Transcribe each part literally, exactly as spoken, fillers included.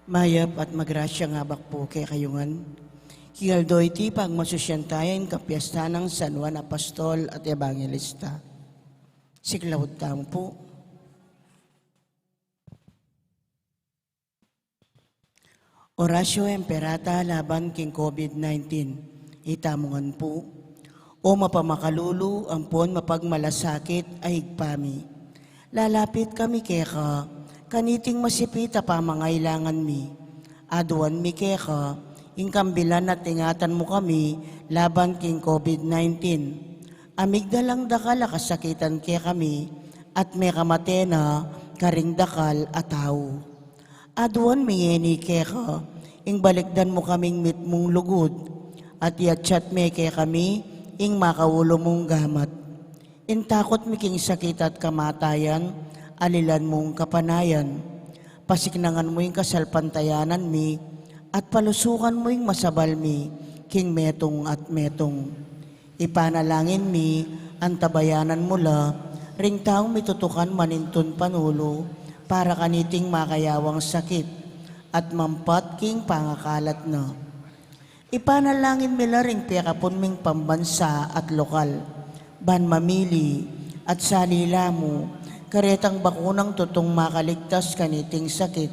Mayap at magrasyang abak pu kekayu ngan. King aldo iti, pagmasusyan taya ing kapiestan nang San Juan Apostol at Ebangelista. Siklaud tamu pu. Oratio Imperata laban king COVID nineteen. Itamu ngan pu. O mapamakalulu ampon mapagmalasakit a Ibpa mi, lalapit kami keka kaniting masipit a pamangailangan mi. Aduan mi keka ing kambilan at ingatan mu kami laban king COVID nineteen. Amigdalang dakal a kasakitan kekami at mekamate na karing dakal a tau. Aduan mi ngeni keka ing balikdan mu kaming mitmung lugud, at iatsat me kekami ing makaulu mung gamat. Ing takut mi king sakit at kamatayan, alilan mung kapanayan. Pasiknangan mu ing kasalpantayanan mi, at palusukan mu ing masabal mi king metung at metung. Ipanalangin mi, antabayanan mu la ring taung mitutukan manintun panulu para kaniting makayawang sakit at mampat king pangakalat na. Ipanalangin mi la ring pekapun ming pambansa at lokal, ban mamili at salila mu karetang bakunang tutung makaligtas kaniting sakit,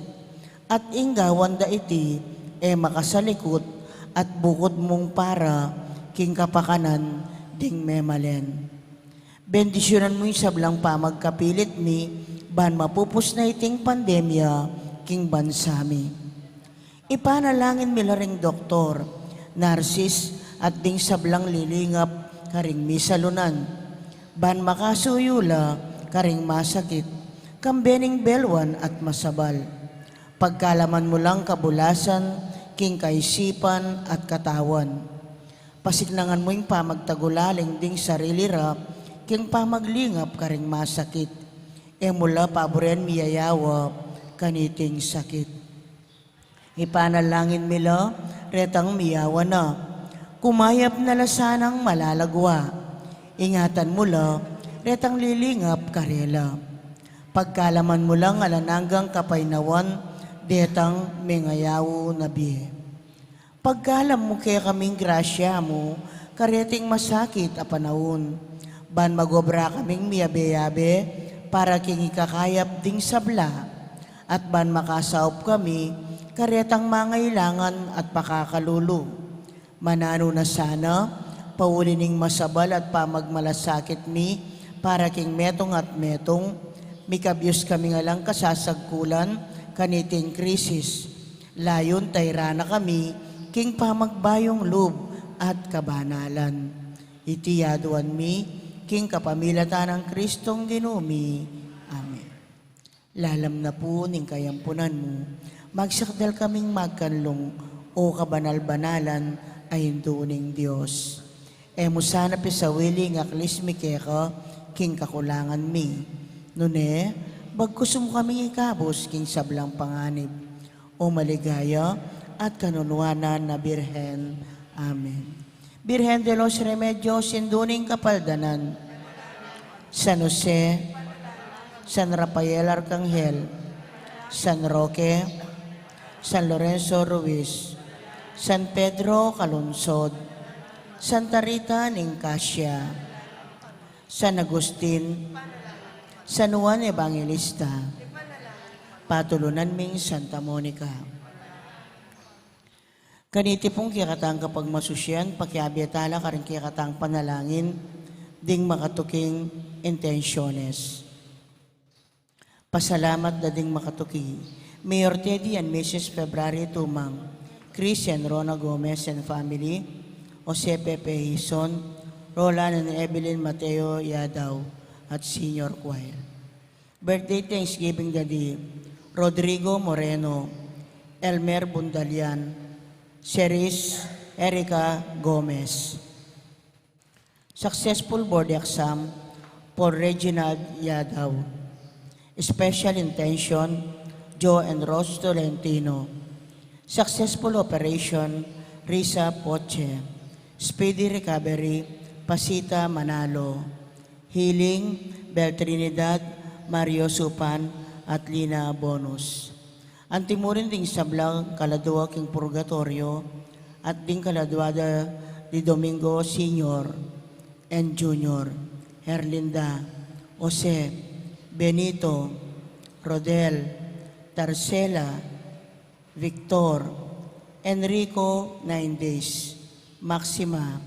at ing gawan da iti e makasalikut at bukud mung para king kapakanan ding memalen. Bendisyunan mu ing sablang pamagkapilit mi ban mapupus na iting pandemya king bansa mi. Ipanalangin mi la ring doktor, narsis, at ding sablang lilingap karing misalunan, ban makasuyu la karing masakit, kambe ning belwan at masabal. Pagkalaman mu lang kabulasan king kaisipan at katawan. Pasiknangan mu ing pamagtagulaling ding sarili ra king pamaglingap karing masakit. E mu la paburen miyayawa kaniting sakit. Ipanalangin mi la retang miyawa na. Kumayap na la sanang malalagwa. Ingatan mu la retang lilingap karela. Pagkalaman mu lang alang anggang kapaynawan detang mengayaw na bie. Pagkalam mu kekaming grasya mu kareting masakit a panaun, ban magobra kaming miyabe-yabe para king ikakayap ding sabla, at ban makasaup kami karetang mangailangan at pakakalulu. Mananu na sana, pauli ning masabal at pamagmalasakit mi para king metung at metung, mikabyus kami ngan lang kasasagkulan kaniting krisis. Layun tayran na kami king pamagbayung lub at kabanalan. Iti aduan mi king kapamilatan nang Kristong Ginu mi. Amen. Lalam na pu ning kayampunan mu, magsakdal kaming magkanlung, O kabanal-banalan a Indu ning Dios. E mu sana pisawili ing aklis mi keka king kakulangan mi. Nune, bagkus mu kaming ikabus king sablang panganib. O maligaya at kanunuanan a Birhen. Amen. Birhen de los Remedios, Indu ning Kapaldanan. San Jose, San Rafael Arcangel, San Roque, San Lorenzo Ruiz, San Pedro Calungsod, Santa Rita ning Cascia, San Agustin, San Juan Evangelista, patulunan ming Santa Monica. Kaniti pung kekatang kapagmasusian, pakiabe tala karing kekatang panalangin ding makatuking intensiones. Pasalamat da ding makatuki, Mayor Teddy and Missus February Tumang, Chris and Rona Gomez and family, Jose Pepe Hison, Roland and Evelyn Mateo Yadaw, at Senior Choir. Birthday Thanksgiving da di Rodrigo Moreno, Elmer Bundalian, Ceris Erica Gomez. Successful board exam for Reginald Yadaw. Special intention, Joe and Rose Tolentino. Successful operation, Risa Poche. Speedy recovery, Pasita Manalo. Healing, Bel Trinidad, Mario Supan, at Lina Bonus. Anti mu rin ding sablang kaladua king purgatoryo, at ding kaladua da di Domingo Senior and Junior, Herlinda, Jose, Benito, Rodel, Tarcela, Victor, Enrico, nine days, Maxima,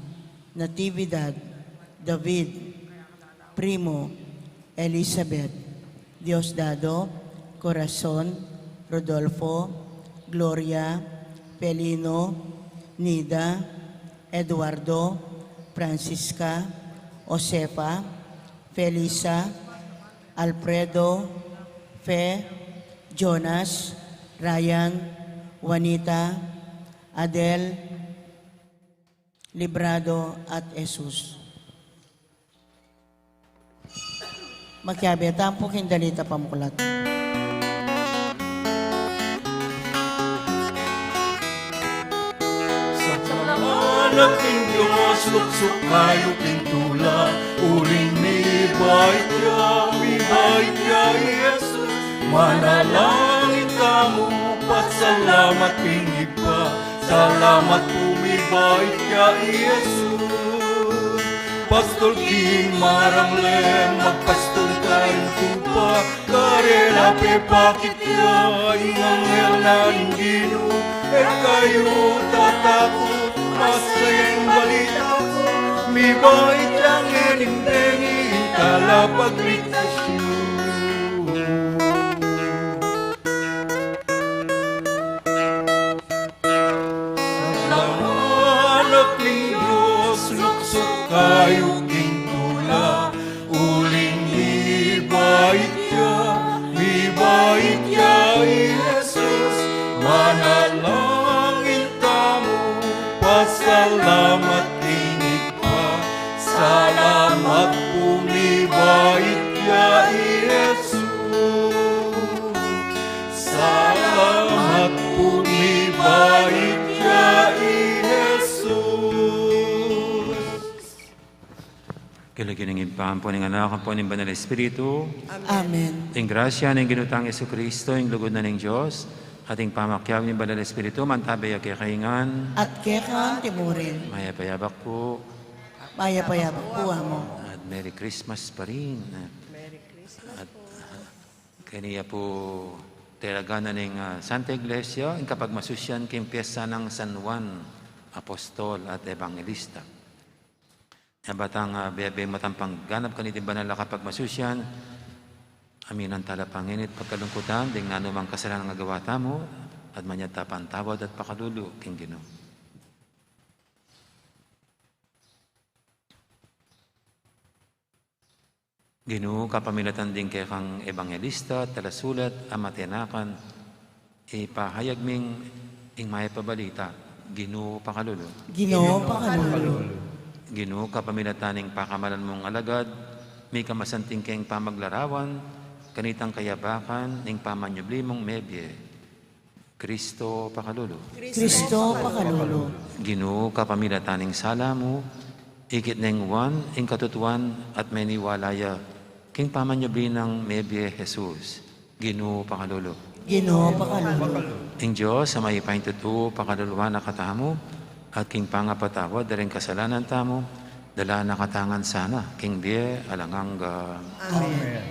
Natividad, David, Primo, Elizabeth, Diosdado, Corazon, Rodolfo, Gloria, Felino, Nida, Eduardo, Francisca, Josefa, Felisa, Alfredo, Fe, Jonas, Ryan, Juanita, Adel, Librado, at Jesus. Makiabe tamu pu king dalit a pamuklat. Sablang anak ning Dios, luksu kayu king tula, uling mibait ya, mibait ya i Jesus. Manalangin tamu, pasalamat king Ibpa, salamat pu mibait ya i Jesus. Pastul king marang le, magpastul karing tupa, karela pepakit ya ing anghel na ning Ginu, e kayu tatakut, masaya ing balita ku, mibait ya ngening bengi ing talapagligtas yu. Sablang anak ning Dios, luksu kayu king tula, uling mibait ya, mibait ya i Jesus. Manalangin tamu, pasalamat king Ibpa, salamat pu mibait ya i Jesus. Salamat pu mibait ya i Jesus. King lagyu ning Ibpa, ampo ning Anak, ampo ning Banal Espiritu. Amen. Ing grasya ning Ginu tang Jesucristo, ing lugud na ning Dios, at ing pamakiabe ning Banal Espiritu, mantabe ya kekayu ngan. At keka anti mu rin. Mayap a yabak pu. Mayap a yabak pu, Amo. At Merry Christmas pa rin. At, ah, keni ya pu talaga na ning, ah, Santa Iglesia, ing kapagmasusyan king piyesta nang San Juan Apostol at Evangelista. Nya ba tang, ah, bebe matampang ganap kaniting banal a kapagmasusyan, aminan tala pangenit pagkalungkutan ding nanumang kasalanan a gawa tamu, at manyad ta pantawad at pakalulu king Ginu. Ginu, kapamilatan ding kekang ebanghelista, talasulat, a matenakan, ipahayag ming ing mayap a balita. Ginu, pakalulu. Ginu, pakalulu. Ginu, kapamilatan ning pakamalan mung alagad, mika masanting keng pamaglarawan, kanitang kayabakan ning pamanyubli mung mebie. Kristo, pakalulu. Kristo, pakalulu. Ginu, kapamilatan ning sala mu, ikit neng Juan ing katutuan at meniwala ya king pamanyubli nang mebie Jesus. Ginu, pakalulu. Ginu, pakalulu. Ing Dios a mayupayang tutu, pakaluluan na katamu, at king pangapatawad da ring kasalanan tamu, dalan na katamu ngan sana king bie alang angga. Amen.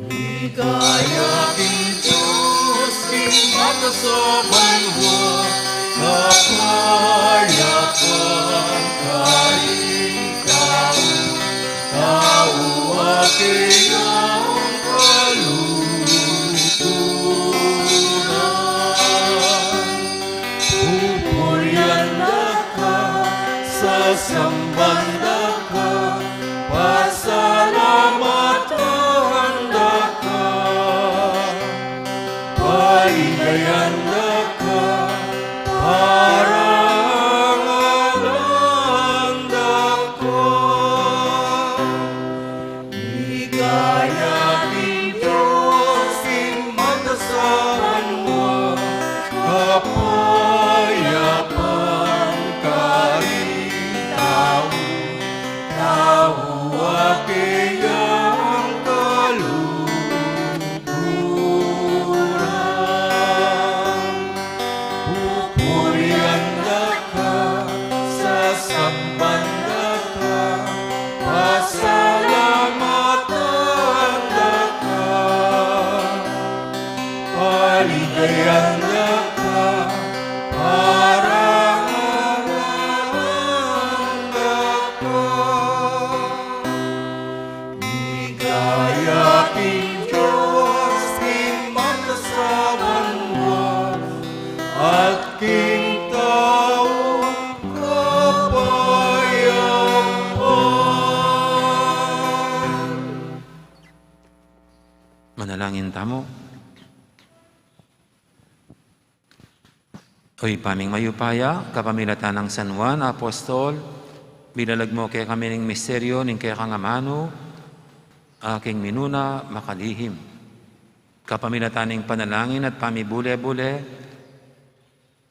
Ligaya king Dios, king mata sa banua, kapayapan karing tau, tau a kayang kaluturan. Pupurian da ka, sasamban da ka, pasalamatan da ka, paligayan da ka, parangalan da ka. Ika Manalangin tamu. O Ibpa ming mayupaya, kapamilatan nang San Juan Apostol, bilalag mu kekami ning misteryo ning kekang amanu, a king minuna makalihim. Kapamilatan ning panalangin at pamibule-bule,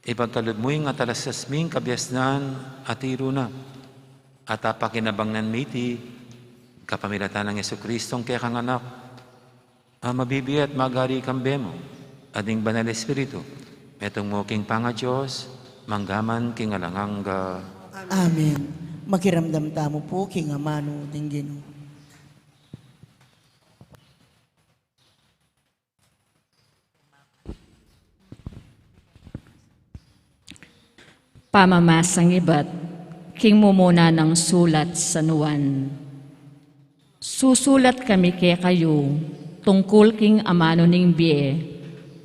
ipagkalub mu ing atalastas ming kabiasnan a tiru na, at apakinabangan mi iti kapamilatan nang Jesucristong kekang Anak, a mabibie at magari kambe mu, at ning Banal Espiritu, metung mu king pangaDios, mangga man king alang angga. Amen. Makiramdam tamu pu king amanu ning Ginu. Pamamasang ibat king mumuna nang sulat San Juan. Susulat kami kekayu tungkul king amanu ning bie,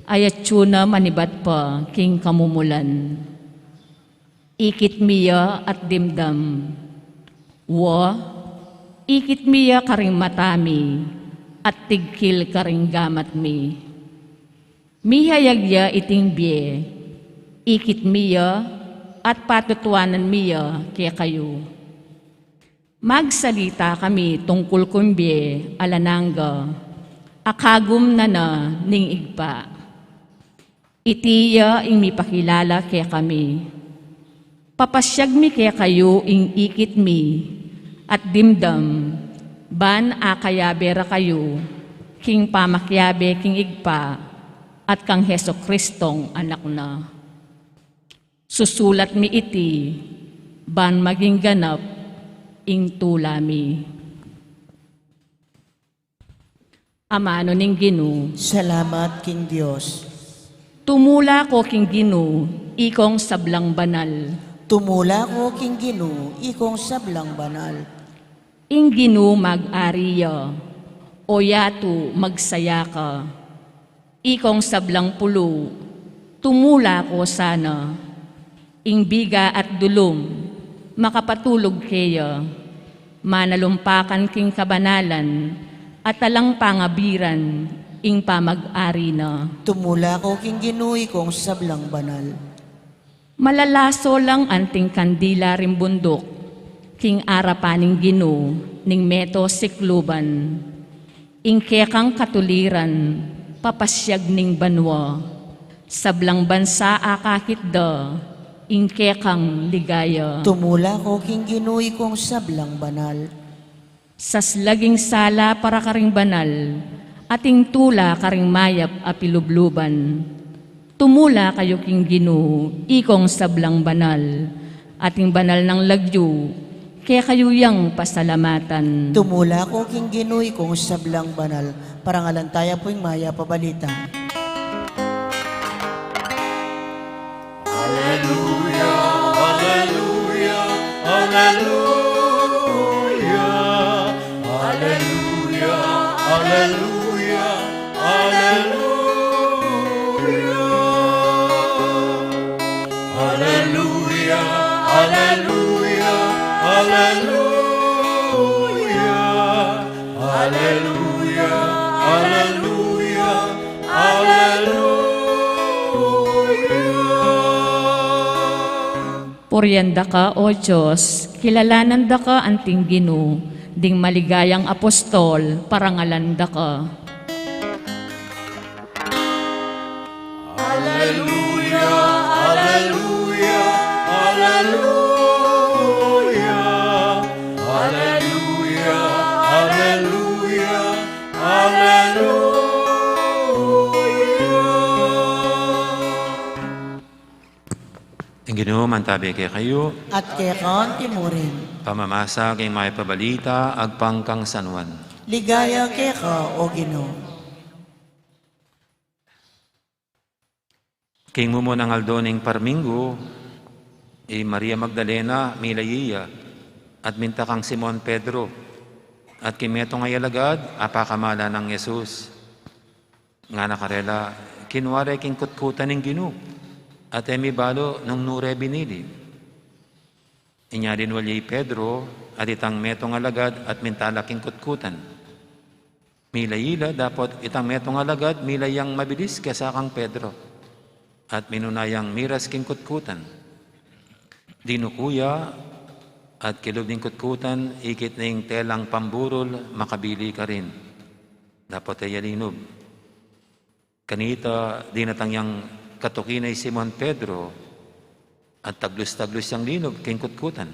a atyu na manibat pa king kamumulan. Ikit mi ya at dimdam. Wa, ikit mi ya karing mata mi, at tigkil karing gamat mi. Mihayag ya iting bie, ikit mi ya, at patutuanan mi ya kekayu. Magsalita kami tungkul king bie alang angga, a kagum na na ning Ibpa. Iti ya ing mipakilala kekami. Papasiag mi kekayu ing ikit mi at dimdam, ban akayabe ra kayu king pamakiabe king Ibpa at kang Jesucristong Anak na. Susulat mi iti, ban maging ganap ing tula mi. Amanu ning Ginu. Salamat king Dios. Tumula ko king Ginu, ikong sablang banal. Tumula ko king Ginu, ikong sablang banal. Ing Ginu mag-ari ya, o yatu magsaya ka. Ikong sablang pulu, tumula ko sana. Ing biga at dulum, makapatulug keya. Manalumpakan king kabanalan, at alang pangabiran, ing pamag-ari na. Tumula ko king Ginu, ikong sablang banal. Malalaso lang anting kandila ring bunduk, king arapan ning Ginu, ning meto sikluban. Ing kekang katuliran, papasiag ning banua. Sablang bansa akakit da, ing kekang ligaya. Tumula ko king Ginu, ikong sablang banal. Saslag ing sala para karing banal, at ing tula karing mayap a pilubluban. Tumula kayu king Ginu, ikong sablang banal, at ing banal nang lagyu, kekayu yang pasalamatan. Tumula ko king Ginu, ikong sablang banal. Parangalan taya pu ing mayap a balita. Alleluia, alleluia, alleluia. Alleluia, alleluia, alleluia. Alleluia, alleluia, alleluia. Alleluia, alleluia, alleluia. Purian da ka, O Dios, kilalanan da ka anting Ginu, ding maligayang apostol, parangalan da ka. Alleluia, alleluia, alleluia. Alleluia, alleluia, alleluia. Ing Ginu mantabi kekayu. At keka antimurin. Pamamasa king mayap a balita agpang kang San Juan. Ligaya keka, O Ginu. King mumunang aldo ning parminggu, i Maria Magdalena milayi ya, at minta kang Simon Pedro, at king metung a alagad a pakamalan nang Jesus. Ngana karela, kinua re king kutkutan ning Ginu, at e mibalu nung nu re binili. Inya linwal ya i Pedro, at itang metung a alagad, at minta la king kutkutan. Mila ila, dapot itang metung a alagad, mila yang mabilis kesa kang Pedro, at minuna yang miras king kutkutan. Dinuku ya, at kilub ning kutkutan, ikit na ing telang pamburul, makabili karin. Dapot e ya linub. Kanita, dinatang yang katuki na i Simon Pedro, at taglus-taglus yang linub king kutkutan.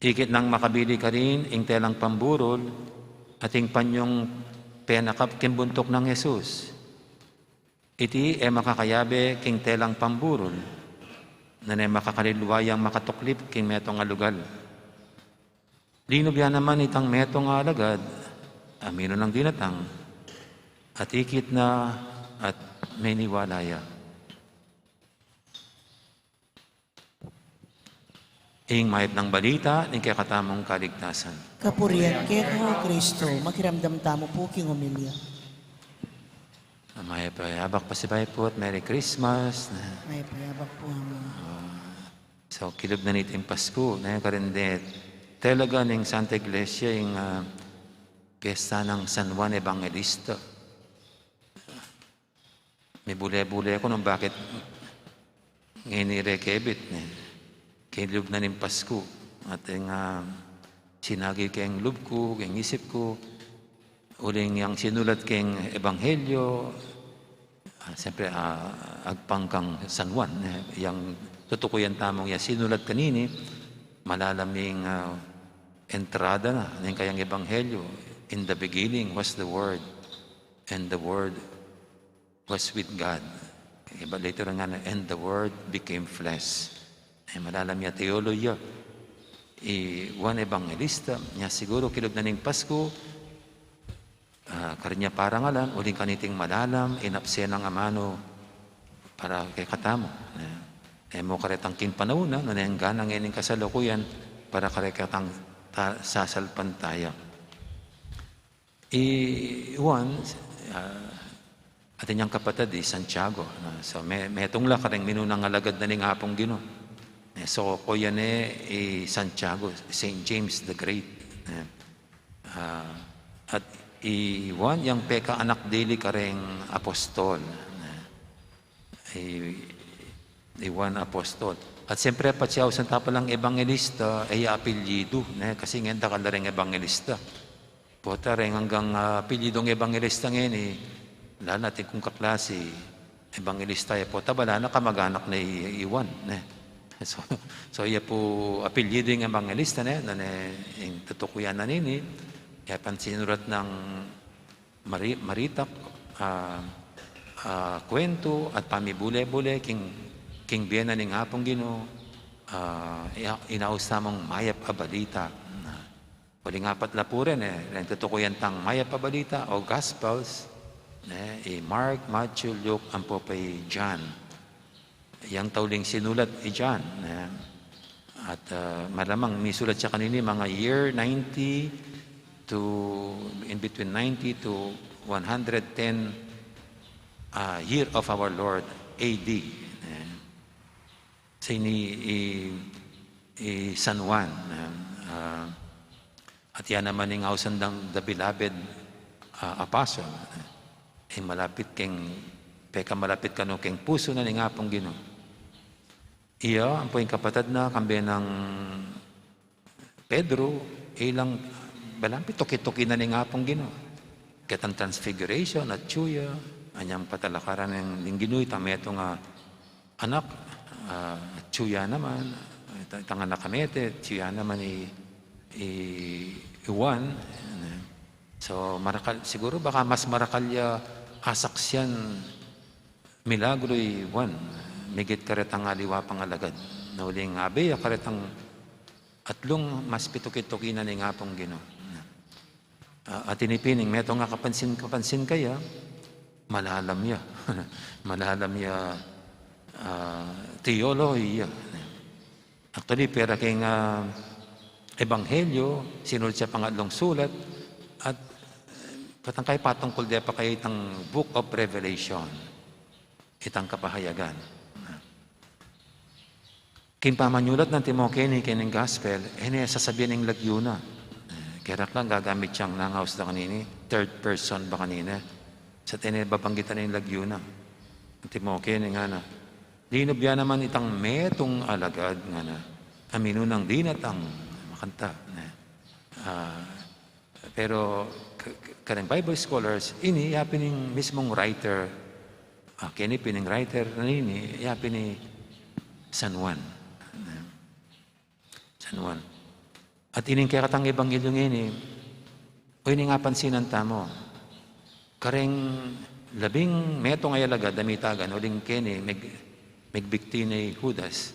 Ikit nang makabili karin ing telang pamburul, at ing panyung penakap king buntuk nang Jesus. Iti e makakayabe king telang pamburul, nune makakalilwa yang makatuklip king metung a lugal. Linub ya naman itang metung a alagad, a minunang dinatang, at ikit na, at meniwala ya. Ing mayap nang balita ning kekatamung kaligtasan. Kapurian keka, O Kristo. Makiramdam tamu pu king homilya. Mayap a yabak pasibayu pu at Merry Christmas. Mayap a yabak pu, Among. So, kilub na niting Pasku, ne, karin de, talaga ning Santa Iglesia ing, ah, piyesta nang San Juan Evangelista. Mibule-bule ku nung bakit ngeni rekebit, ne. Kilub na ning Pasku. At ing, ah, sinagi keng lub ku, keng isip ku, uling yang sinulat keng Ebanghelyo, ah, siyempre, ah, agpang kang San Juan, ne. Yang tutukuyan tamung yang sinulat kanini, malalam ing, ah, entrada na, ning kayang Ebanghelyo, "In the beginning was the Word, and the Word was with God." Iba later on nga na, "And the Word became flesh." E, malalam ya teolohiya i Juan Evangelista, nya siguru kilub na ning Pasku, ah, karin ya parangalan, uling kaniting malalam, inapse nang amanu para kekatamu. E, e mu karetang king panaun na, nune anggang ngening kasalukuyan, para karekatang ta-, sasalpantaya. I Juan, ah, atin yang kapatad, i Santiago, no? So, me-, metung la kareng minunang alagad na ning Apung Ginu. E, so, kuya ne i Santiago, Saint James the Great. E, ah, at i Juan, yang pekaanak dili kareng apostol. E, i, i Juan apostol. At siyempre, patse ausan ta palang ebanghelista, e ya apelyidu, ne? Kasi ngeni dakal la reng ebanghelista. Pota reng anggang, ah, apelyidung ebanghelista ngeni, lalu na atin kung kaklasi, ebanghelista ya, pota bala na kamaganak na i, i Juan, ne? So, so, iya pu apelyidu ing ebanghelista, ne? Nune, ing tutukuyan na nini, iya pang sinurat nang mari-, maritak, ah, ah, kwentu at pamibule-bule king, king bie na ning Apung Ginu, ah, iya-, inaus tamung Mayap a Balita. Na, uling apat la pu rin, e, reng tutukuyan tang Mayap a Balita o Gospels, ne, i Mark, Matthew, Luke, ampo pa i John. Yang tauling sinulat i John, e, at, ah, malamang misulat ya kanini mga year ninety to, in between ninety to one hundred ten, ah, year of our Lord, A D. E, sini i, i San Juan, e, ah, at ya naman ing ausan dang the beloved, ah, apostle, e, ing malapit keng, pekamalapit kanu keng pusu na ning Apung Ginu. Iya, ampo ing kapatad na, kambe nang Pedro, ilang balang pituki-tuki na ning Apung Ginu. Ketang Transfiguration, atyu ya, anyang patalakaran ning, ning Ginu, itang metung a anak, ah, atyu ya naman, ita-, itang anak a mete, atyu ya naman i, i, i Juan. So, marakal, siguru baka mas marakal ya asaksian milagru i Juan, migit karetang aliwa pang alagad. Na uling abe ya karetang atlung mas pituki-tuki na ning Apung Ginu. Ah, atin pin ing metung a kapansin-kapansin kaya, malalam ya. Malalam ya, ah, teolohiya. Actually, pera keng, ah, Ebanghelyo, sinulat ya pang atlung sulat, at, eh, patang kaya patungkul de pa kaya itang Book of Revelation, itang Kapahayagan. King pamanyulat nang Timoteo keni, keni king Gospel, e ne sasabian ing lagyu na. Eh, Keraklan gagamit yang nangaus da kanini, third person ba kanina? Sa tene babanggitan na ing lagyu na. Antimo keni ngana, linub ya naman itang metung alagad ngana, a minunang dinatang, makanta, ne? Ah, pero k-, k-, kareng Bible scholars, ini yapin ning mismung writer, ah, keni pin ing writer na ini, yapin i San Juan. Ne? San Juan. At ining kekatang ebanghelyo ngeni, o ining apansinan tamu, kareng labing metung a alagad a mitagan, uling keni meg-, megbikti ne i Judas,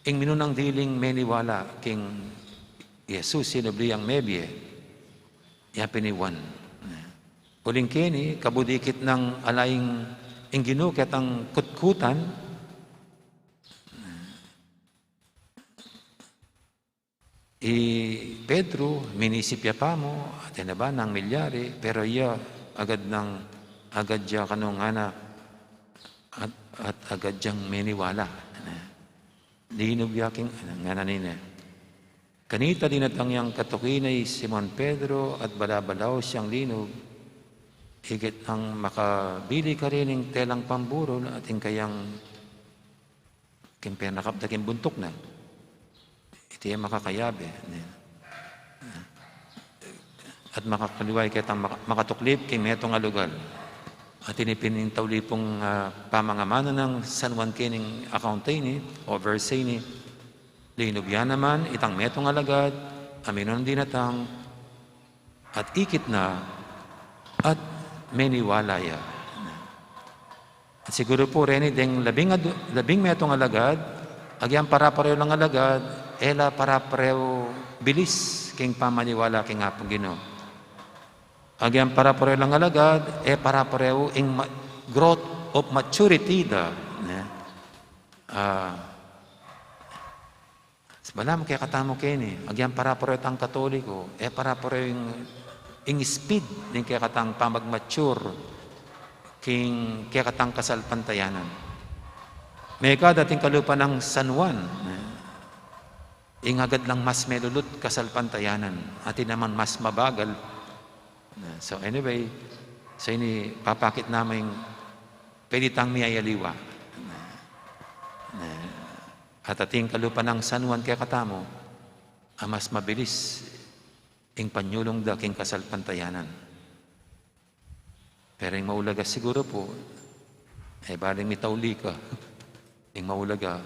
ing minunang diling meniwala king Jesus, sinubli yang mebie, yapin i Juan. Uling keni, kabudikit nang ala ing Ginu ketang kutkutan, i Pedro, minisip ya pa mu, atin na ba nang milyari, pero iya, agad nang, agad ya kanu ngana, at, at agad yang meniwala. Linub ya king, ngana nine. Kanita dinatang yang katuki na i Simon Pedro at balabalaus yang linub, igit nang makabili karin ing telang pamburul at ing kayang king penakap da king buntuk na. Iti e makakayabe, ne? At makakaliwa ketang maka-, makatuklip king metung a lugal. At ini pin ing tauli pung, ah, pamangamana nang San Juan kening account ini, o verse ini. Linub ya naman itang metung a alagad a minunang dinatang, at ikit na, at meniwala ya. At siguru pu reni deng labing adu-, labing metung a alagad, agyang parapareu lang alagad, e la parapareu bilis king pamaniwala king Apung Ginu. Agyang parapareu lang alagad, e parapareu ing ma-, growth of maturity da, ne? Ah, Balamu kekatamu keni, agyang parapareu tang Katoliko, e parapareu ing, ing speed ning kekatang pamag-mature king kekatang kasalpantayanan. Mekad ating kalupa nang San Juan, eh, ing agad lang mas melulut kasalpantayanan, atin naman mas mabagal. So anyway, so ini papakit namu ing pwede tang miyayaliwa. At ating kalupa nang San Juan kekatamu, a mas mabilis ing panyulung da king kasalpantayanan. Pero ing maulaga siguru pu, e baling mitauli ka. Ing maulaga,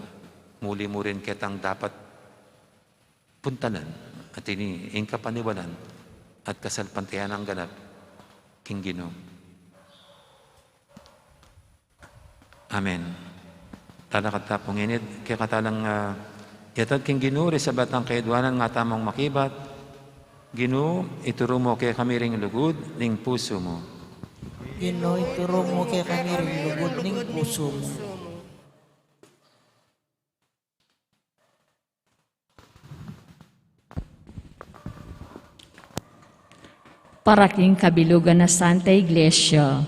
muli mu rin ketang dapat puntalan, at ini ing kapaniwalan at kasalpantayanan ganap king Ginu. Amen. Talakad ta pu ngeni, kekatamu lang, ah, yatad king Ginu, ring sablang kayadwanan nga tamung makibat. Ginu, ituru mu kekami ring lugud ning pusu mu. Ginu, ituru mu kekami ring lugud ning pusu mu. Para king kabilugan na Santa Iglesia,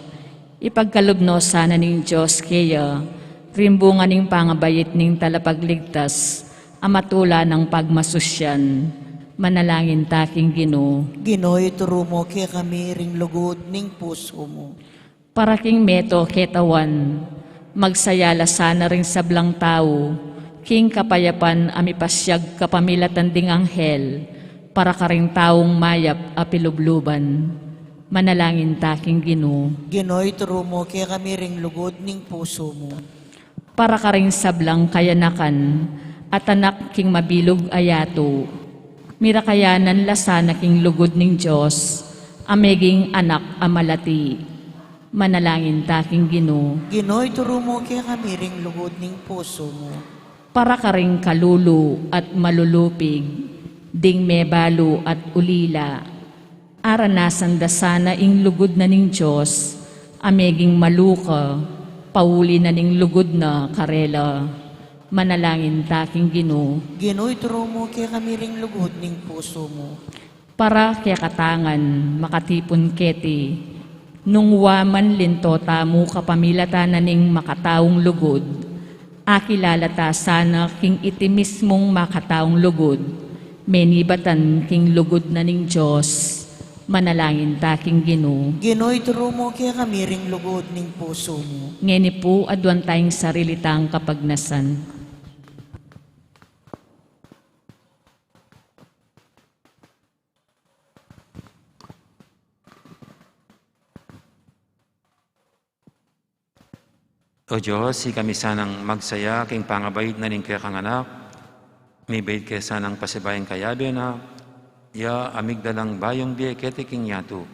ipagkalub no sana ning Dios keya ring bunga ning pangabait ning Talapagligtas a matula nang pagmasusyan. Manalangin ta king Ginu. Ginu, ituru mu kekami ring lugud ning pusu mu. Para king meto ketawan, magsaya la sana ring sablang tau king kapayapan a mipasyag kapamilatan ding anghel, para karing taung mayap a pilubluban. Manalangin ta king Ginu. Ginu, ituru mu kekami ring lugud ning pusu mu. Para karing sablang kayanakan at anak king mabilug a yatu, mirakayanan la sana king lugud ning Dios a meging anak a malati. Manalangin ta king Ginu. Ginu, ituru mu kekami ring lugud ning pusu mu. Para karing kalulu at malulupig ding mebalu at ulila, aranasan da sana ing lugud na ning Dios a meging maluka, pauli na ning lugud na karela. Manalangin ta king Ginu. Ginu, ituru mu kekami ring lugud ning pusu mu. Para kekatangan makatipun keti, nung wa man linto tamu kapamilatan na ning makataung lugud, akilala ta sana king iti mismung makataung lugud, Menibatan king lugud na ning Dios, manalangin ta king Ginu. Ginu, ituru mu kekami ring lugud ning pusu mu. Ngeni pu, aduan taya ing sarili tang kapagnasan. O Dios, ikami sanang magsaya king pangabait na ning kekang Anak, mibait ke sanang pasibayu ing kayabe na, ya a migdalang bayung bie keti king yatu.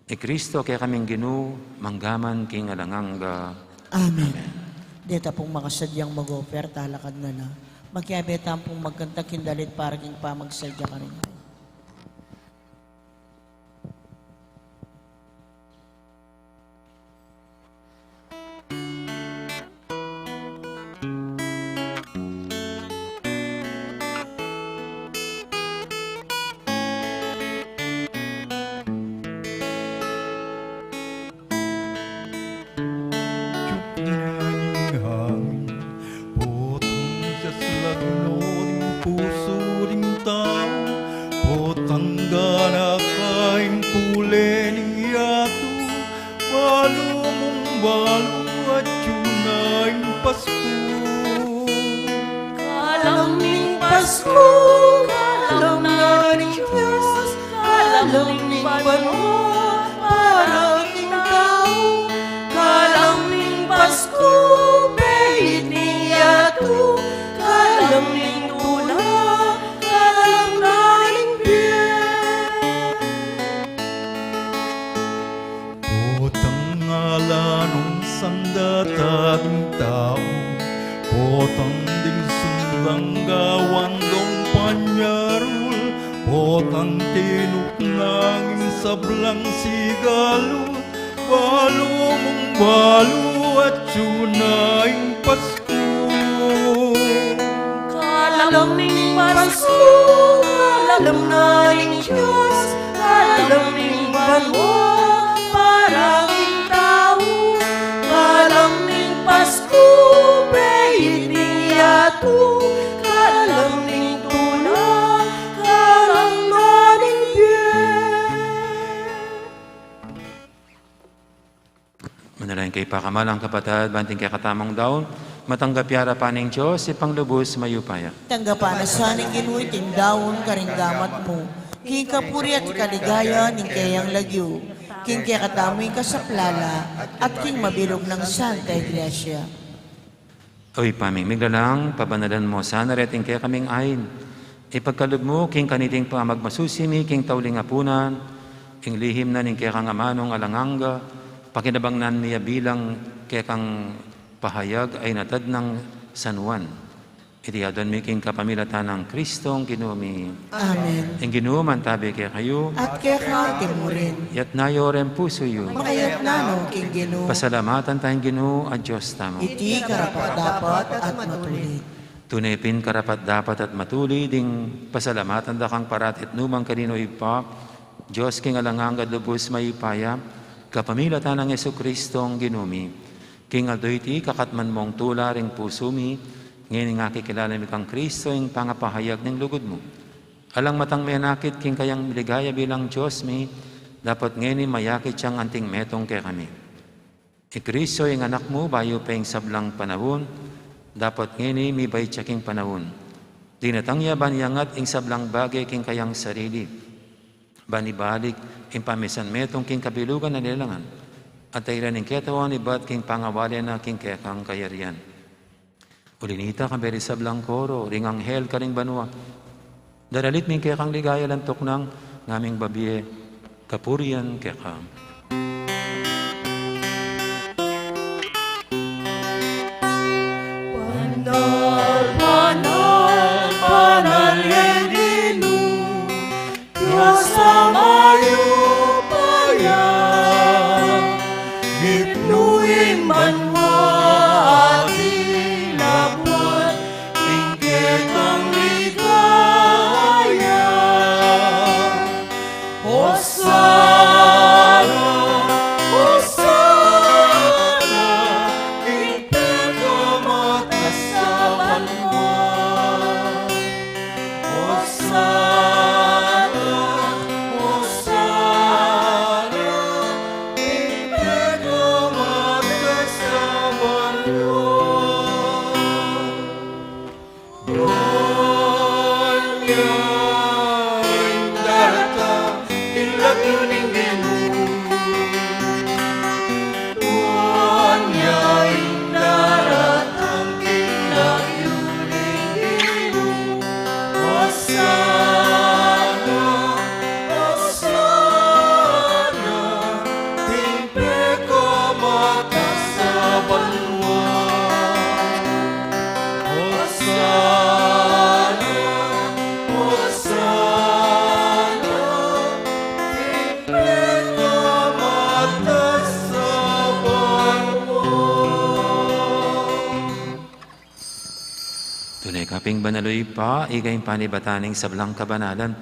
I Kristo kekaming Ginu, mangga man king alang angga. Amen. Deta pung makasadyang mag-offer, talakad na la. Makiabe tamu pung magkanta king dalit para king pamagsadya karin. Potang sias lagyu no ning pusu ning tau, potang ganaka ing pule ning yatu, balu mung balu atyu na ing Pasku. Kalam ning Pasku, kalam na ning Dios, kalam ning banua para king tau, kalam ning Pasku, peit ning yatu, kalam ning tula, kalam na ning bie. Potang ala nung sanda tating tau, potang ding sundang gawan dong panyarul, potang tinuknang ing sablang sigalu, balu mung balu atyu na ing Pasku. Kalam ning Pasku, kalam na ning Dios, kalam ning banua para king tau, kalam ning Pasku, peit ning yatu, kalam ning tula, kalam na ning bie. Manalangin kayu pakamalan kung kapatad, ban iting kekatamung daun matanggap ya king arapan ning Dios, Ibpang lubus mayupaya. Tanggapan na sa ning Ginu iting daun karing gamat mu, king kapurian at kaligaya ning keyang lagyu, king kekatamung kasaplalan at king mabilug nang Santa Iglesia. O Ibpa ming miglalang, pabanalan mu sana reting kekaming ain. Ipagkalub mu king kaniting pamagmasusi mi king tauling apunan, ing lihim na ning kekang amanung alang angga, pakinabangnan mi ya bilang kekang pahayag a inatad nang San Juan. Iti aduan mi king kapamilatan nang Kristong Ginu mi. Amen. Ing Ginu mantabi kekayu. At keka mu rin. Itas yu reng pusu yu. Makatas na no king Ginu. Pasalamatan taya ing Ginu a Dios tamu. Iti karapat-dapat at matulid. Tune pin karapat-dapat at matulid ing pasalamatan da kang parati at nukarin man, Ibpa, Dios king alang angga at lubus mayupaya, kapamilatan nang Jesucristong Ginu mi. King aldo iti, ikakatman mung tula ring pusu mi, ngeni akikilala mi kang Kristo ing pangapahayag ning lugud mu. Alang matang menakit king kayang ligaya bilang Dios mi, dapot ngeni mayakit yang anting metung kekami. I Kristo ing Anak mu, bayu pa ing sablang panaun, dapot ngeni mibait ya king panaun. Dinatang ya ban iangat ing sablang bage king kayang sarili, ban ibalik ing pamisan metung king kabilugan a lelangan, at tairan ing ketawan ibat king pangawale na king kekang kayarian. Uli nita, kambe ring sablang koro ring anghel karing banua, daralit mi ing kekang ligaya, lantuk nang ngaming babie kapurian keka. Banal, banal, banal ya ing Ginu, Dios a mayupaya, mipnu ing banua at ing labuad king kekang ligaya. Hosana, Hosana, ing pekamatas a banua. Hosana. Pin banal, o Ibpa, ika ing panibatan ning sablang kabanalan.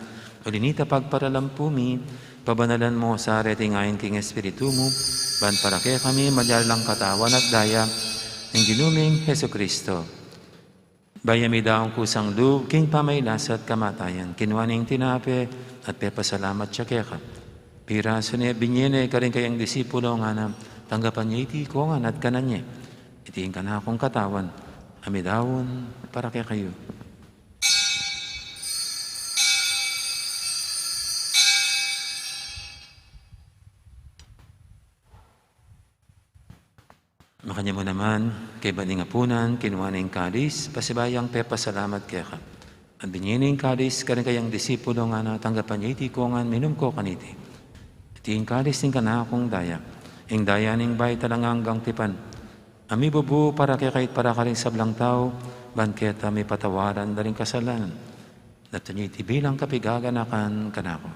Uli na nita, pagparalampu mi, pabanalan mu sa reting ain king Espiritu mu, ban para kekami maging lang katawan at daya ning Ginu ming Jesucristo. Bayu ya midaun kusang lub king pamagkasakit at kamatayan, kinua ne ing tinape at pepasalamat ya keka. Pirasu ne, binie ne karing kayang disipulo, ngana: Tanggapan ye iti ikayu ngan at kanan ye. Iti ing kanakung katawan a midaun para kekayu. Makanyan mu naman, kaybat ning apunan, kinua ne ing kalis, pasibayu yang pepasalamat keka. At binie ne ing kalis karing kayang disipulo, ngana: Tanggapan ye iti ikayu ngan, minum kayu kaniti. Iti ing kalis ning kanakung daya, ing daya ning bayu at alang anggang tipan, a mibubu para kekayu at para karing sablang tau, ban keta mipatawaran la ring kasalanan. Daptan ye iti bilang kapaganakan kanaku.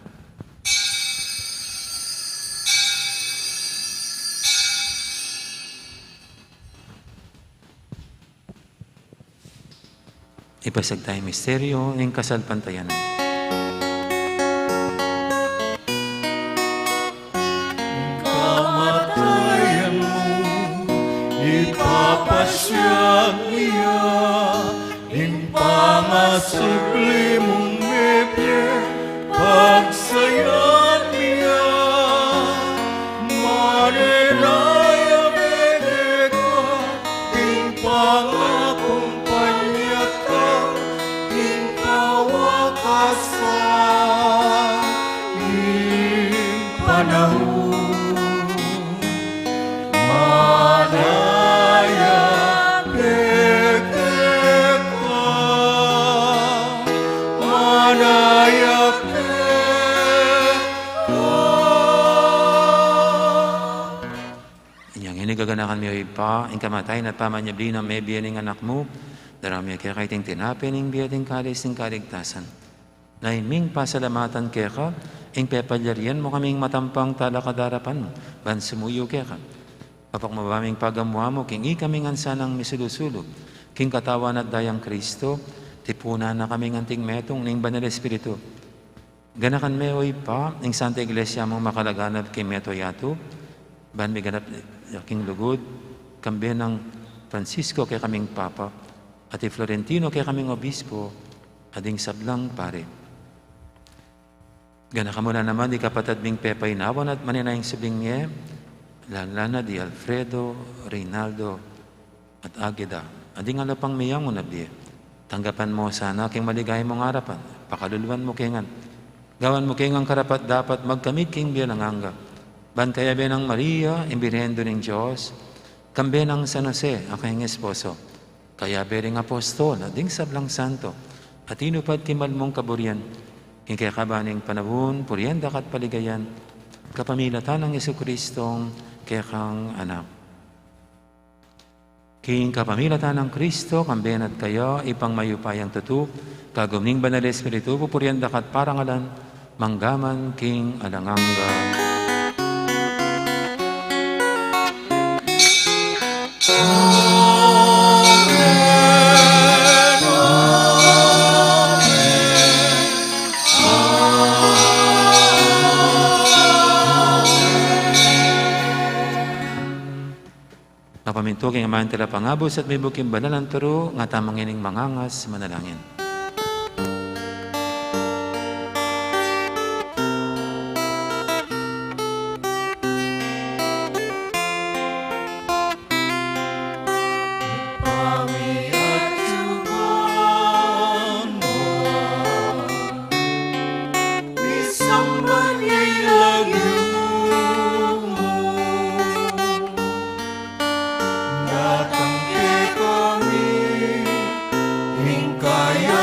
Ipasiag taya ing misteryu ning kasalpantayanan. Kamatayan mu, ipapasiag mi ya, ing pangasubli mung mebie, pagsayalan mi ya. Manenaya mi keka, ing pangakumpanya tang king kawakasan ning panaun. Manaya keka, manaya keka. Inyang ini gaganakan mi, o Ibpa, ing kamatayan at pamanyubli nang mebie ning Anak mu, daraun mi keka iting tinape ning bie at ing kalis ning kaligtasan. Naimbing pasalamatan keka ing pepalyarian mu kaming matampang talakad king arapan mu, ban sumuyu keka. Papakumbaba ming pagamuan mu king ikami ngan sanang misulu-sulu king katawan at dayang Kristo, tipunan na kaming anting metung ning Banal Espiritu. Ganakan me, o Ibpa, ing Santa Iglesia mung makalaganap king mabilug a yatu, ban miganap king lugud, kambe nang Francisco kekaming Papa, at i Florentino kekaming Obispo, at ding sablang pari. Ganakan mu la naman ding kapatad ming pepainawan at manenaya king subling mie, lalo na di Alfredo, Reynaldo, at Ageda, at ding ala pang miyanguna bie. Tanggapan mu sana king maligaya mung arapan, pakaluluan mu ke ngan. Gawan mu ke ngan karapat-dapat magkamit king bie alang angga. Ban kayabe nang Maria, ing Birhen Indu ning Dios, kambe nang San Jose, a kayang esposo, kayabe ring apostol, at ding sablang santo, a tinupad king mal mung kaburian, king kekaban ning panaun, purian da ka at paligayan, kapamilatan nang Jesucristong kekang Anak. King kapamilatan nang Kristo, kambe na at kaya, Ibpang mayupayang tutu, kagum ning Banal Espiritu, pupurian da ka at parangalan, mangga man king alang angga. Amen, amen, amen. Mapamintu king Ama, ing Talapangabus, at mibuk king banal a turu, ngatamu ngening mangangas manalangin. Datang kekami ing kaya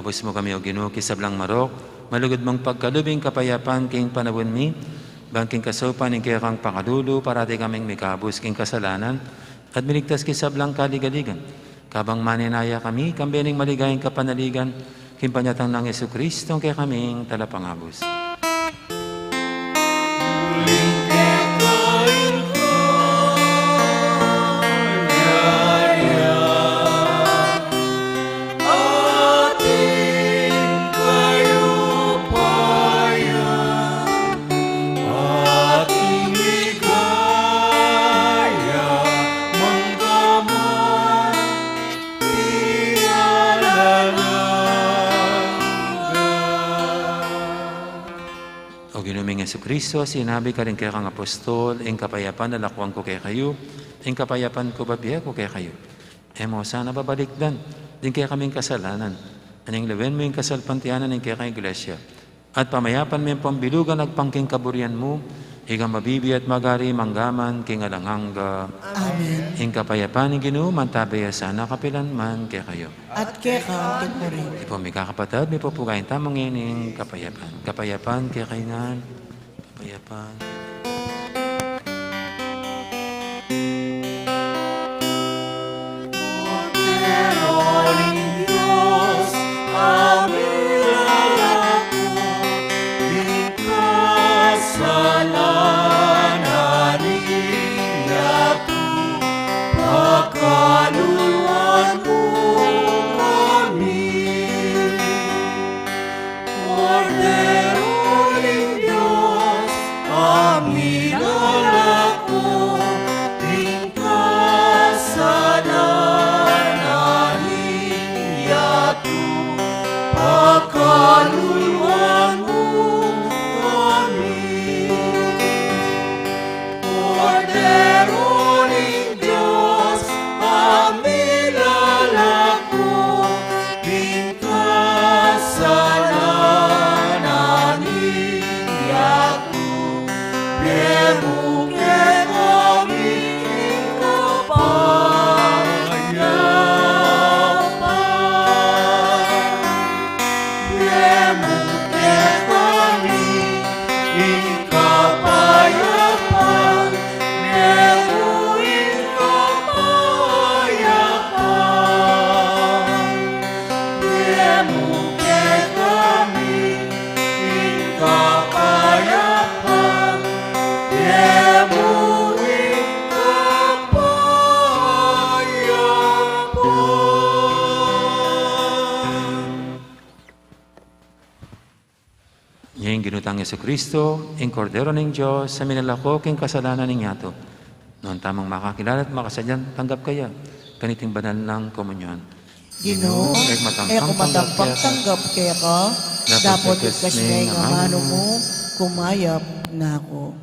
Bus mu kami, O Ginu, king sablang marok, malugud mung pagkalub ing kapayapan king panaun mi, bang king kasaupan ning kekang pakalulu, parati kaming mikabus king kasalanan, at miligtas king sablang kaligaligan. Kabang manenaya kami, kambe ning maligayang kapanaligan, king panyatang nang Jesucristo, ing kekaming Talapangabus. O Ginu ming Jesucristo, sinabi ka ring kekang apostol, ing kapayapan lalakwan ku kekayu, ing kapayapan ku babie ku kekayu. E mu sana babalikdan ding kekaming kasalanan, anting lawen mu ing kasalpantayanan ning kekang iglesia, at pamayapan me pambilugan agpang king kaburian mu, ika mabibie at magari mangga man king alang angga. Amen. Ing kapayapan ning Ginu mantabe ya sana kapilan man kekayu. At keka mu rin. Ipun mi kakapatad, mipupugayan tamu ngeni ing kapayapan. Kapayapan kekayu ngan. Kapayapan. Kordero ning Dios, a milalako king kasalanan ning yatu, pakaluluan mu kami. Kordero ning Dios, a milalako king kasalanan ning yatu, pakaluluan mu kami. Kordero ning Dios, a milalako king kasalanan ning yatu, ibie mu kekami ing kapayapan. Ibie mu kekami ing kapayapan, ibie mu ing kapayapan. Ibie mu kekami ing kapayapan, ibie mu ing kapayapan. Ing Ginu tang Jesucristo, ing Kordero ning Dios, a milalako king kasalanan ning yatu. Nuan tamung makakilala at makasadyang tanggap kaya kaniting banal nang komunyon. Ginu, e ku matampang tanggap keka, dapot ikasme ing amanu mu, kumayap na ku.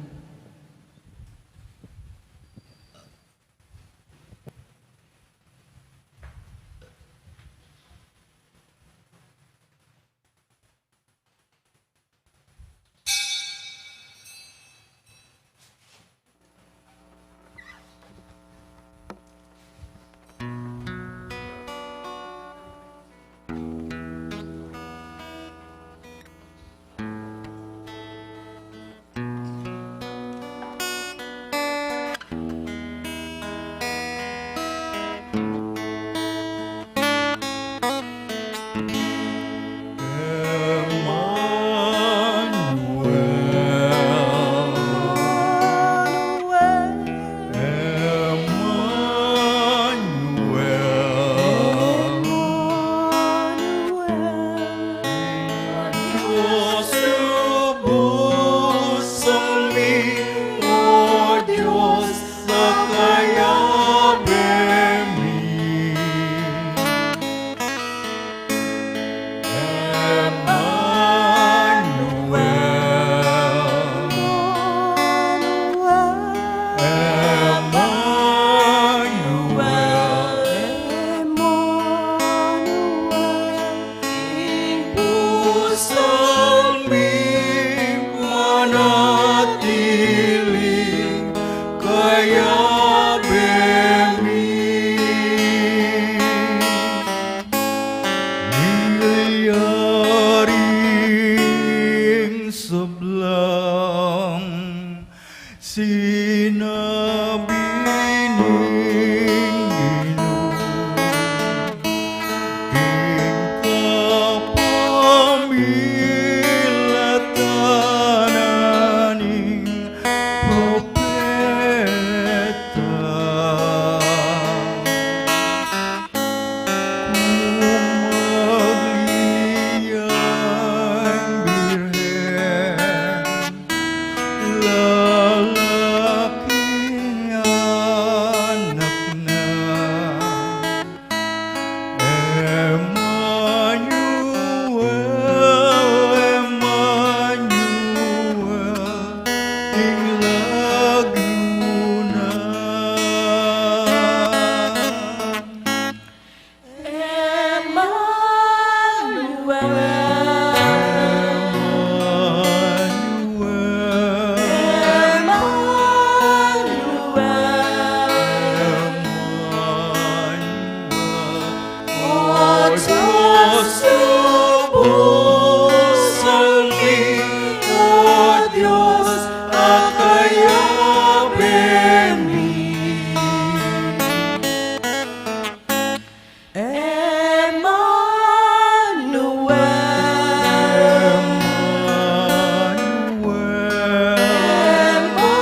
Sinabi ning Ginu king kapamilatan ning propeta, kung magli yang birhen, lalaki anak na. Emmanuel, Emmanuel, ing lagyu na. Emmanuel. Emmanuel. O Dios, lubos mi, O Dios, akayabe mi. Emmanuel. Emmanuel.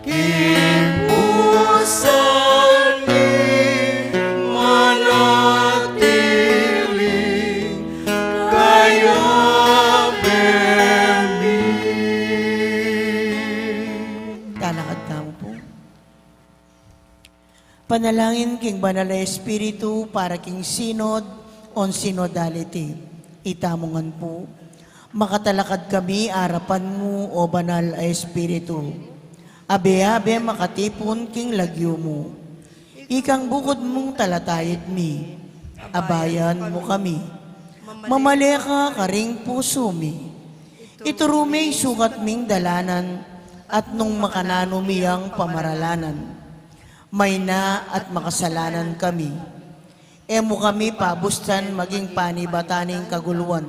King pusan mi manatili, kayabe mi. Talakad tamu pu. Panalangin king Banal a Espiritu para king Synod on Synodality. Itamu ngan pu. Makatalakad kami arapan mu, O Banal a Espiritu. Abe-abe makatipun king lagyu mu. Ikang bukud mung talatayud mi, abayan mu kami. Mamale ka karing pusu mi. Ituru me ing sukat ming dalanan, at nung makananu mi yang pamaralanan, mayna at makasalanan kami. E mu kami pabustan maging panibatan ning kaguluan.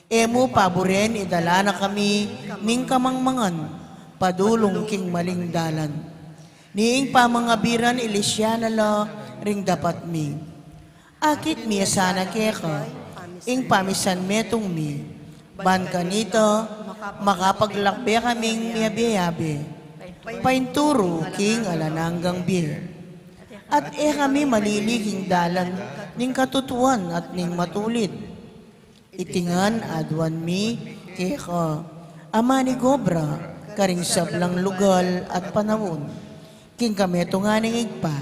E mu paburen idala na kami ning kamangmangan padulung king maling dalan. Ni ing pamangabiran ilisya na la ring dapat mi. Akit mi ya sana keka ing pamisan metung mi, ban kanita makapaglakbe kaming miyabe-yabe, painturu king alang anggang bie. At e kami malili king dalan ning katutuan at ning matulid. Iti ngan aduan mi keka, a manigobra karing sablang lugal at panaun, king kametungan ning Ibpa,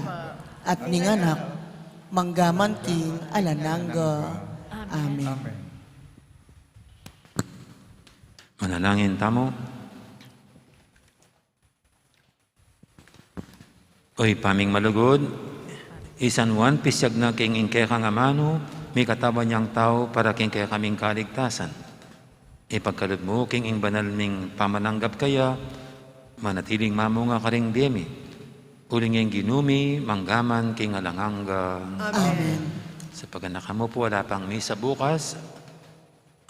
at ning Anak, manggaman king alang angga. Amen. Manalangin tamu. O Ibpa ming malugud, i San Juan pisyag na king ing kekang amanu, mikatawan yang tau para king kekaming kaligtasan. Ipagkalub mu king ing banal ming pamananggap kaya, manatiling mamunga karing bie mi. Uling ing Ginu mi, manggaman king alang angga. Amen. Sa paganaka mu pu, ala pang misa bukas,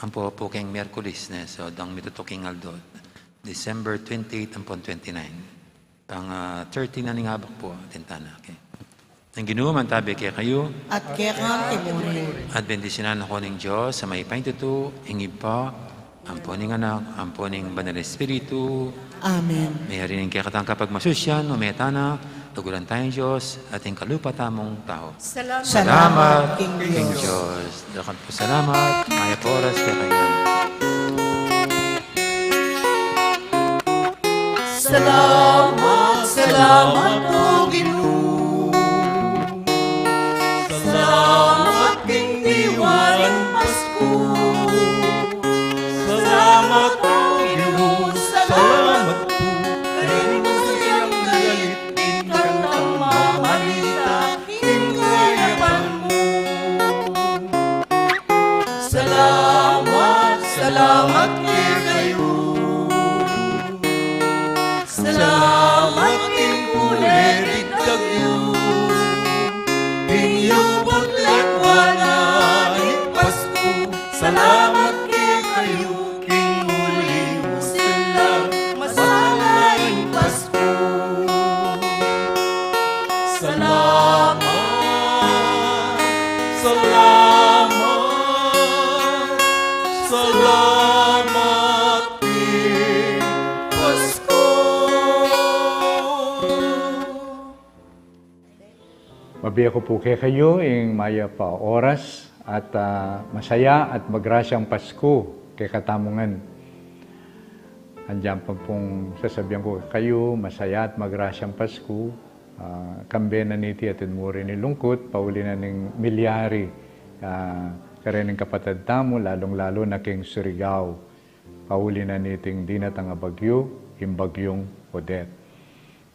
ampo pu king Miyerkules ne, so dang mitutuking aldo, December twenty-eight ampon twenty-nine. Pang, ah, thirty na ning abak pu, atin tana, okay. Ing Ginu mantabi kekayu. At keka mu rin. At bendisyunan na kayu ning Dios a mayupaya king tutu, ing Ibpa, ampo ning Anak, ampo ning Banal Espiritu. Amen. Meyari ning kekatang kapagmasusyan, ume tana, tugulan taya ing Dios, at ing kalupa tamung tau. Salamat king Dios. Dakal pung salamat, mayap a oras kekayu. Salamat, salamat, O Ginu. Salamat king diwa ning Pasku. Salamat, O Ginu, salamat pu. Karing masayang dalit, ing kekang pamamalita, ing kayapan mu. Salamat, salamat kekayu. Salamat king pule, digdag Salamat king Pasko. Mabie ku pu kekayu ing mayap a oras at, ah, masaya at magrasyang Pasko kekatamu ngan. Andiyan pa pung sasabian ku kekayu, masaya at magrasyang Pasko. Ah, kambe na niti atin mu rin ing lungkut, pauli na ning milyari, ah, karening kapatad tamu, lalung-lalu na king Surigao, pauli na niting dinatang a bagyu, ing bagyung Odette.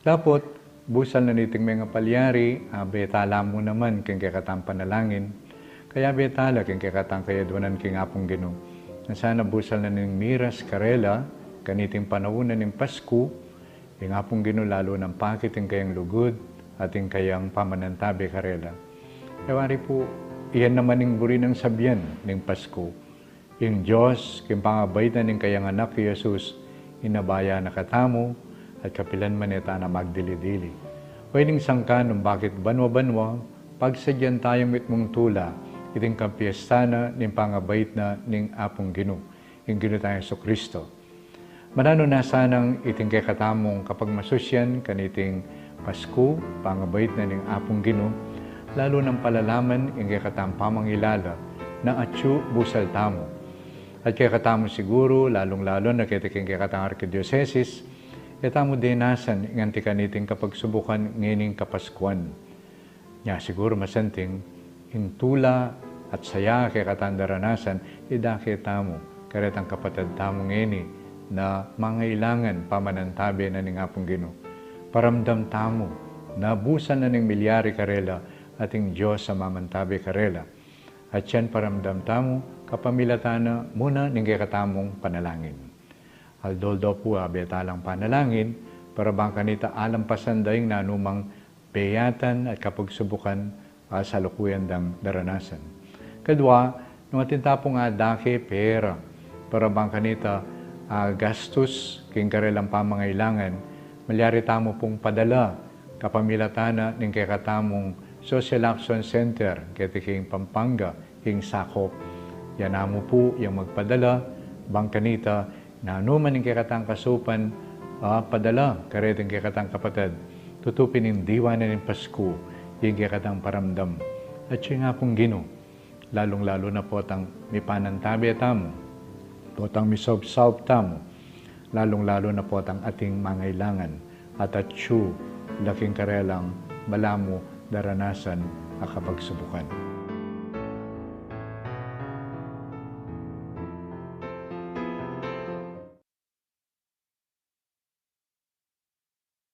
Dapot, busal na niting mengapalyari, abe tala mu naman king kekatang panalangin, kayabe tala king kekatang kayadwanan king Apung Ginu. Na sana busal na ning miras karela, kaniting panaun na ning Pasku, ing Apung Ginu lalu nang pakit ing kayang lugud at ing kayang pamanantabe karela. Kaya wari pu, iyan naman ing buri nang sabian ning Pasku. Ing Dios, king pangabait na ning kayang Anak i Jesus, inabaya na katamu, at kapilan man e tana magdili-dili. O ining sangkan nung bakit banwa-banwa, pagsadyan tayang mitmung tula, iting kapiestan na ning pangabait na ning Apung Ginu, ing Ginu tang Jesucristo. Mananu na sanang iting kekatamung kapagmasusyan kaniting Pasku, pangabait na ning Apung Ginu, lalu nang palalaman ing kekatang pamangilala na atyu busal tamu. At kekatamu siguru, lalung-lalu na keti king kekatang arkidiosesis, e tamu denasan ing anti kaniting kapagsubukan ngening Kapaskuan. Nya siguru masanting, ing tula at saya kekatang daranasan, idake tamu, karetang kapatad tamu ngeni, na mangailangan pamanantabe na ning Apung Ginu. Paramdam tamu, na busal na ning milyari karela, at ing Dios a mamantabe karela. At yan paramdam tamu, kapamilatan na mu na ning kekatamung panalangin. Aldo-aldo pu abe talang panalangin, para bang kanita alampasan da ing nanumang beyatan at kapagsubukan a salukuyan dang daranasan. Kadwa, nung atin ta pung adake pera, para bang kanita, ah, gastus king karelang pamangailangan, malyari tamu pung padala, kapamilatan na ning kekatamung Social Action Center, keti king Pampanga, ing sakop. Yan namu pu, yang magpadala, bang kanita, nanu man ing kekatang kasupan, ah, padala, kareting kekatang kapatad. Tutu pin ing diwa na ning Pasku, ing kekatang paramdam. At ing Apung Ginu, lalung-lalu na potang mipanantabe tamu, potang misaup-saup tamu, lalung-lalu na potang ating mangailangan, at atyu la king karelang balamu daranasan a kapagsubukan.